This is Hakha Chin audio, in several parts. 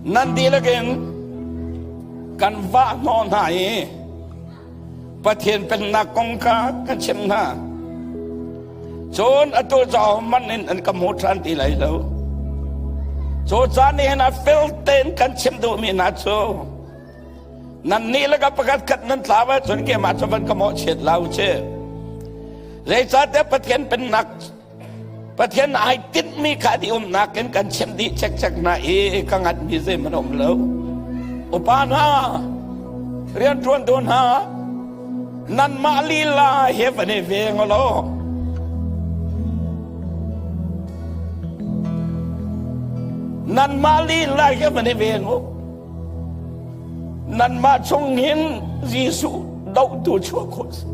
Nan dihlak in kan vah hnawh hna i Pathian pennak kong kha kan chimh hna. Cun atu caw man in an ka hmu ṭhan ti lai lo. Cu caan nih hin a fel tein kan chim duhmi hna cu nannih lakah pakhat khat nan tlau ahcun keimah cu van ka mawhchiat lau ci. Zeicahtiah Pathian pennak Pathian ai tinhmi kha di umnak in kan chim dih cekcek hna i ka nganhmi zeihmanh a um lo. Upa hna, rianṭuantu hna, nanmah lila he van i veng law nanmah lila he van i veng u. Nanmah chung hin Jesuh dohtu chuah khawh si.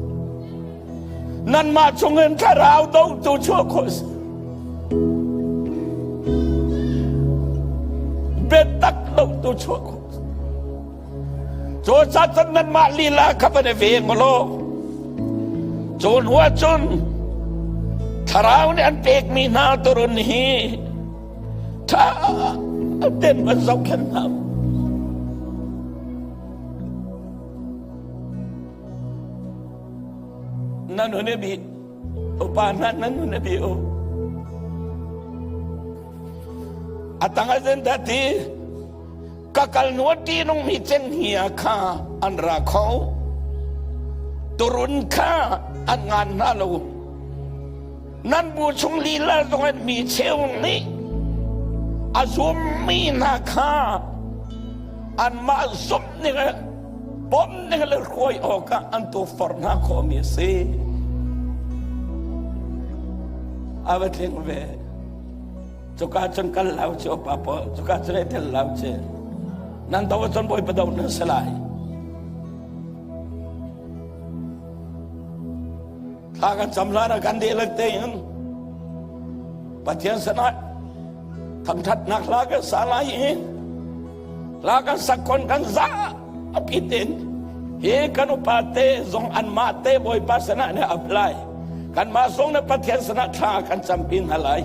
Nanmah chungin thlarau dohtu chuah khawh si. Biatak dohtu chuah khawh si. Cu ca cun nanmah lila kha van i veng law cu hnu ah cun thlarau nih an pekmi hna turun hi ṭha tein van zohkhenh hna. Nan hun i bi upa hna nan hun i bi u a tang a zen dah ti ka kal nuo ti nung mi ceng hia kha an ra kho turun kha an ngan hna lo nan bu chung lila zong in mi cheu nih a zum mi hna kha anmah zumh ning bawmh ning le hruai awkah an tuforh hna khawhmi a si. A va tling ve. Cuka cun kal lau ci upa pawl, cuka cun ei tel lau ci. Nan do cun bawipa do nan si lai. Thla kan cam hlan ah kan dihlak tein Pathian sinah thangthatnak hla kan sa lai i La kan sakon kan za apitin hi kan upa te zong anmah te Bawipa sinah ne apply kanmah zong ne Pathian sinah thla kan campi hna lai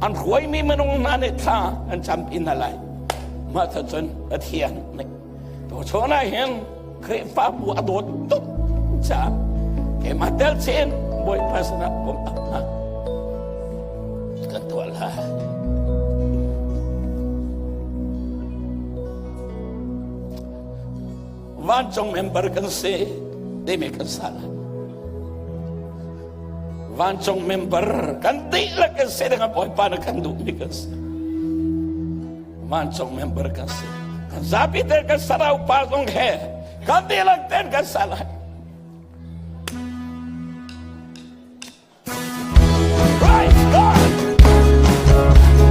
an hruaimi minung hna nih thla kan campi hna lai mah cun Pathian nih to chona hin Khrihfabu a dawt tuk caah keimah tel chin Bawipa sinah pum ap hna kan tuah lai. Vancung member kan si timi kan sa lai. Vancung member kan dihlak kan si dengan Bawipa na kan duhmi kan si. Vancung member kan si. Kan zapi te kan sarau pa zong he kan dihlak ten kan sa lai. Praise God!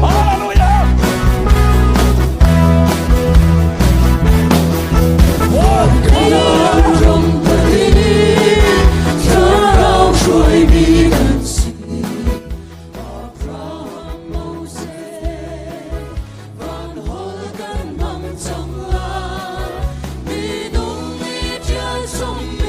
Hallelujah! Thlarau hruaimi kan si. Abraham Moses van hol kan hmang cang lai. Minung nih ṭial chommi.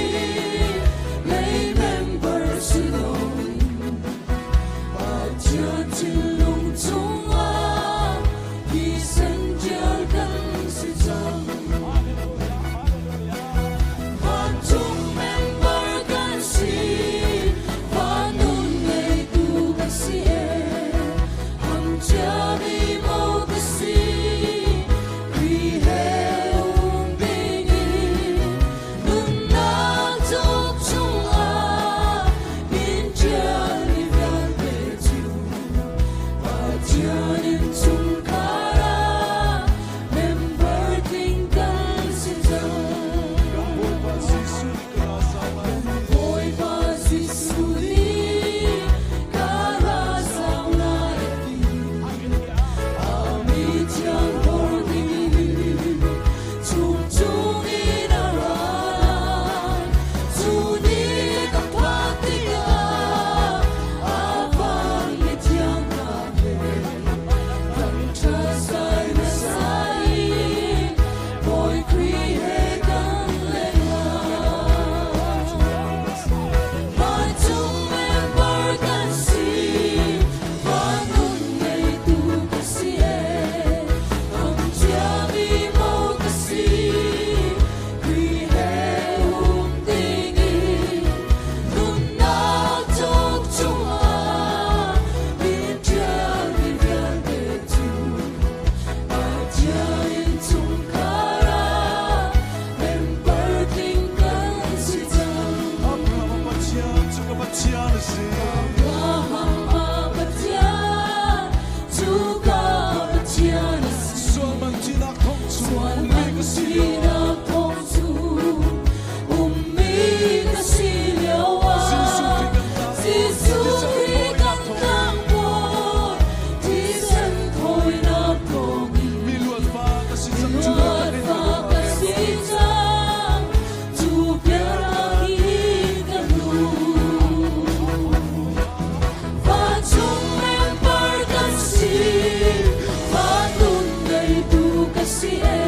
si e,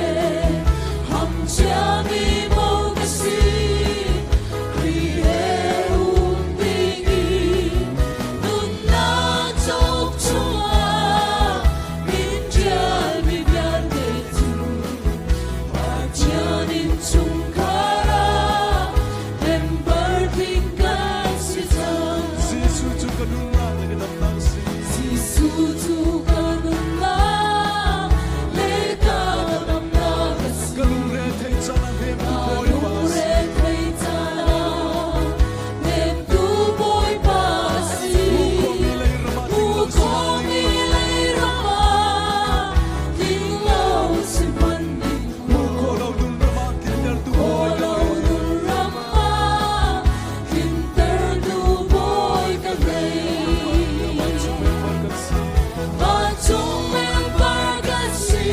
ham chiami mo ka si, Khrih he um ding i, nunnak cauk chungah min ṭialmi vialte cu Pathian innchungkhar ah member tling kan si cang. Jesuh cu ka nunnak le ka damnak a si. Jesuh cu ka nunnak le ka damnak a si. Ka lungre theih caan ah hnemtu Bawipa a si. Lungre theih caan ah hnemtu Bawipa a si. Hmuh khawhmi lei ram ah tling lo si Hmuh khawhmi lei ram ah tling lo si hmanh ning Hmuh khawh lo dun ram ah tlintertu Bawi ka lo ngei. dun ram ah tlintertu Bawi ka ngei. Vancung member kan si. Vancung member kan si,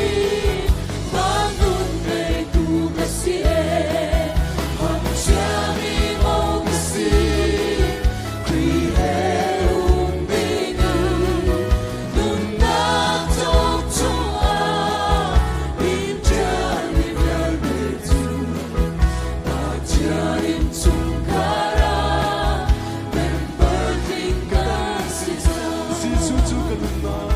van nun ngeitu ka si e, ham chiami mo ka si, Khrih he um ding in, nunnak cauk chungah min ṭialmi vialte cu Pathian innchungkhar ah member tling kan si cang. Jesuh cu ka nunnak.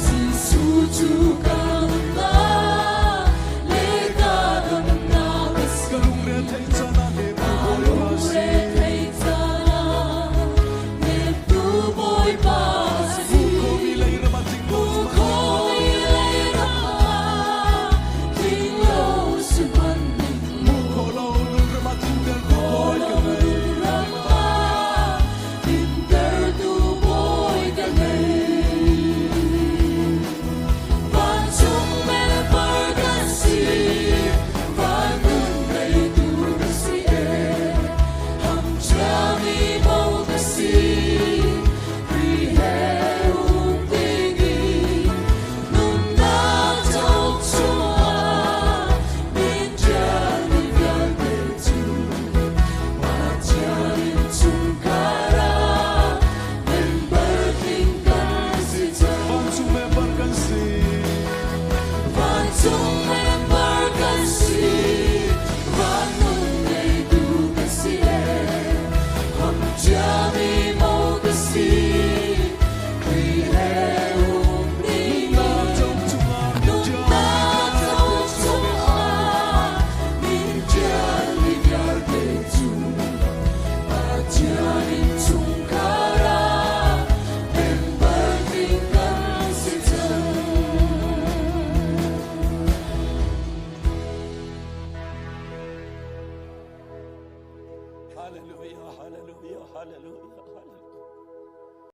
Jesuh cu ka nunnak le ka damnak a si. Ka lungre theih caan ah hnemtu Bawipa a si. Lungre theih caan ah hnemtu Bawipa a si. Hmuh khawhmi lei ram ah tling lo si Hmuh khawhmi lei ram ah tling lo si hmanh ning Hmuh khawh lo dun ram ah tlintertu Bawi ka ngei. ram ah tlintertu Bawi ka ngei. Vancung member kan si, van nun ngeitu ka si e, ham chiami mo ka si, Khrih he um ding in, nunnak cauk chungah min ṭialmi vialte cu Pathian innchungkhar ah member tling kan si cang. Vancung member kan si. Vancung member kan si, van nun ngeitu kan si e, ham chiami mo ka si, Khrih he um ding Nunnak cauk chungah min Nunnak cauk chungah min ṭialmi vialte cu Pathian innchungkhar ah member tling kan si cang. Hallelujah, hallelujah, hallelujah, hallelujah.